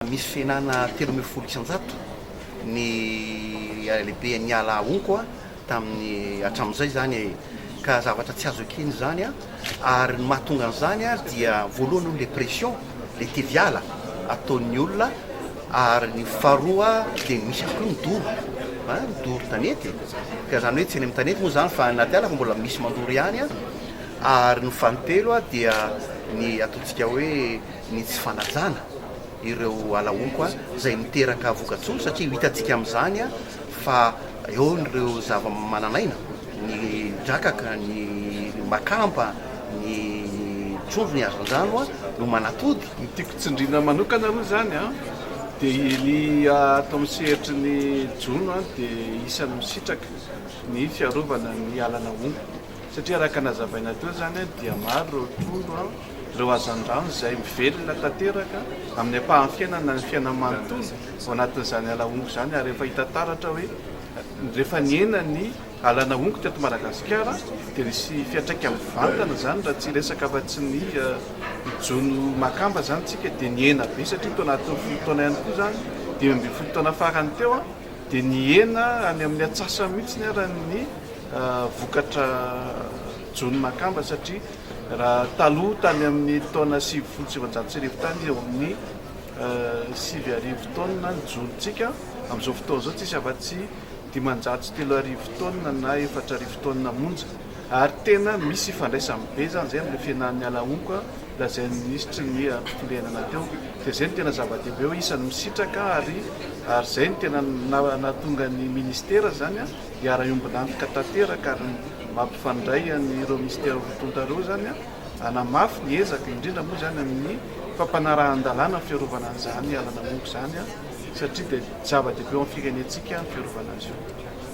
Misy fihenana 13% ny halehiben'ny ala honko tamin'ny hatramin'izay izany e. Ka zavatra tsy azo ekena izany ary ny mahatonga an'izany dia voalohany aloha le pression, le teviala ataon'ny olona ary ny faharoa dia misy ihany koa ny doro, ny doro tanety, ka izany hoe tsy eny amin'ny tanety moa izany fa anaty ala fa mbola misy mandoro ihany ary ny fahatelo dia ny ataontsika hoe ny tsy fanajana ireo ala honko izay miteraka vokatsoa satria ho hitantsika amin'izany fa eo ireo zava-manan'aina, ny drakaka, ny makamba, ny trondro, ny hazandrano no manatody. Ny tiako tsindriana manokana aloha izany dia ny ato amin'ny sehatry ny jono dia isan'ny misitraka ny fiarovana ny alana honko satria araka nazavaina teo izany dia maro ireo trondro, ireo hazandrano izay mivelona tanteraka amin'ny ampahan'ny fiainana ny fiainany manontolo ao anatin'izany ala honko izany ary efa hita taratra hoe rehefa nihena ny alana honko teto Madagasikara dia nisy fiantraikany mivantana izany raha tsy hiresaka afa-tsy ny jono makamba izany tsika dia nihena be satria tao anatin'ny 10 taona ihany koa izany, 15 taona farany teo, dia nihena any amin'ny atsasany mihitsy ara ny vokatra jono makamba satria raha taloha tany amin'ny taona 1990 tany eo amin'ny 9000 taonina ny jonontsika, amin'izao fotoana izao tsisy afa-tsy 505 taonina na 4000 taonina monja. Ary tena misy ifandraisany be zany zay amin'le fihenan'ny ala honko lazain'ny minisitry ny tontolo iainana teo. Dia zay no tena zava-dehibe hoe isan'ny misitraka ary zay no tena nahatonga ny ministera zany hiara-iombon'antoka tanteraka ary mampifandray an'ireo ministera roa tonta ireo zany hanamafy ny ezaka, indrindra moa zany amin'ny fampanarahan-dalàna ny fiarovana an'izany alana honko zany satria dia zava-dehibe eo amin'ny firenentsika ny fiarovana azy io.